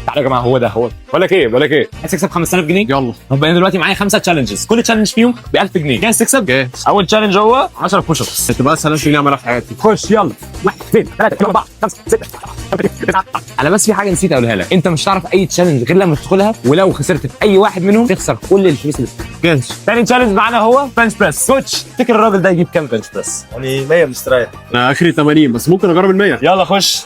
تعالوا يا جماعه، هو ده هو. بقول لك ايه، بقول لك ايه، عايز تكسب 5000 جنيه؟ يلا. طب انا دلوقتي معايا خمسة challenges، كل challenge فيهم ب 1000 جنيه. جاهز تكسب؟ جاهز. اول challenge هو 10 push ups. تبقى اسهل 1000 جنيه اعملها في حياتي. خش يلا، 1 2 3 4 5 6 7 9. انا بس في حاجة نسيت اقولها لك، انت مش هتعرف اي challenge غير لما تدخلها، ولو خسرت في اي واحد منهم تخسر كل الفلوس اللي جاهز. تاني challenge معانا هو bench press. coach، تفتكر الراجل ده يجيب كام bench press؟ يعني 100 مستريح. انا اخري 80، بس ممكن اجرب ال 100. يلا خش.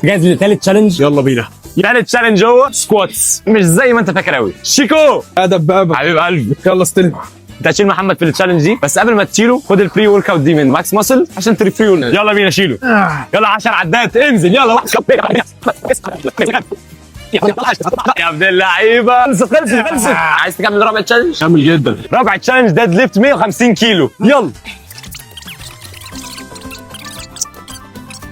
جاهز لثالث challenge؟ يلا بينا. ثالث challenge هو squats، مش زي ما انت فاكر قوي. شيكو. يا دبابه. حبيب قلبي. يلا استلم. انت هتشيل محمد في ال challenge دي، بس قبل ما تشيله خد ال pre workout دي من Max Muscle عشان تريفيول. يلا بينا، شيله. يلا، 10 عدات، انزل يلا. يا ابن اللعيبه، خلصت خلصت خلصت. عايز تكمل رابع challenge؟ كمل جدا. رابع challenge deadlift 150 كيلو، يلا.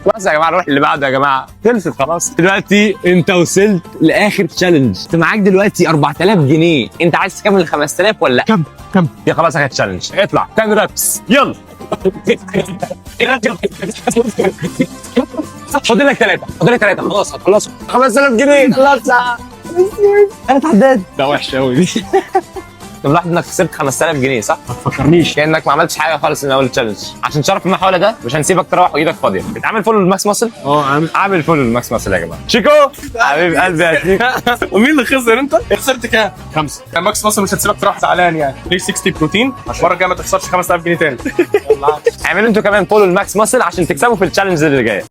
خلاص يا جماعه، نروح اللي بعده يا جماعه، خلصت خلاص. دلوقتي انت وصلت لاخر challenge، انت معاك دلوقتي 4000 جنيه، انت عايز تكمل 5000 ولا لا؟ كم كم. دي خلاص اخر challenge، اطلع 10 reps يلا. فاضل لك ثلاثه، فاضل لك ثلاثه، خلاص هتخلصوا. 5000 جنيه خلاص. ثلاث عداد. ده وحش قوي دي. انت ملاحظ انك خسرت 5000 جنيه صح؟ ما تفكرنيش. كانك ما عملتش حاجة خالص من اول challenge. عشان شرف المحاولة ده مش هنسيبك تروح وايدك فاضيه. انت عامل follow ل Max Muscle؟ اه عامل. عامل follow ل Max Muscle يا جماعه. شيكو حبيب قلبي يا شيكو. ومين اللي خسر؟ انت خسرت كام؟ خمسه. Max Muscle مش هتسيبك تروح زعلان، يعني 360 بروتين. المرة الجاية ما تخسرش 5000 جنيه تاني. اعملوا انتوا كمان follow ل Max Muscle عشان تكسبوا في ال challenge اللي جاية.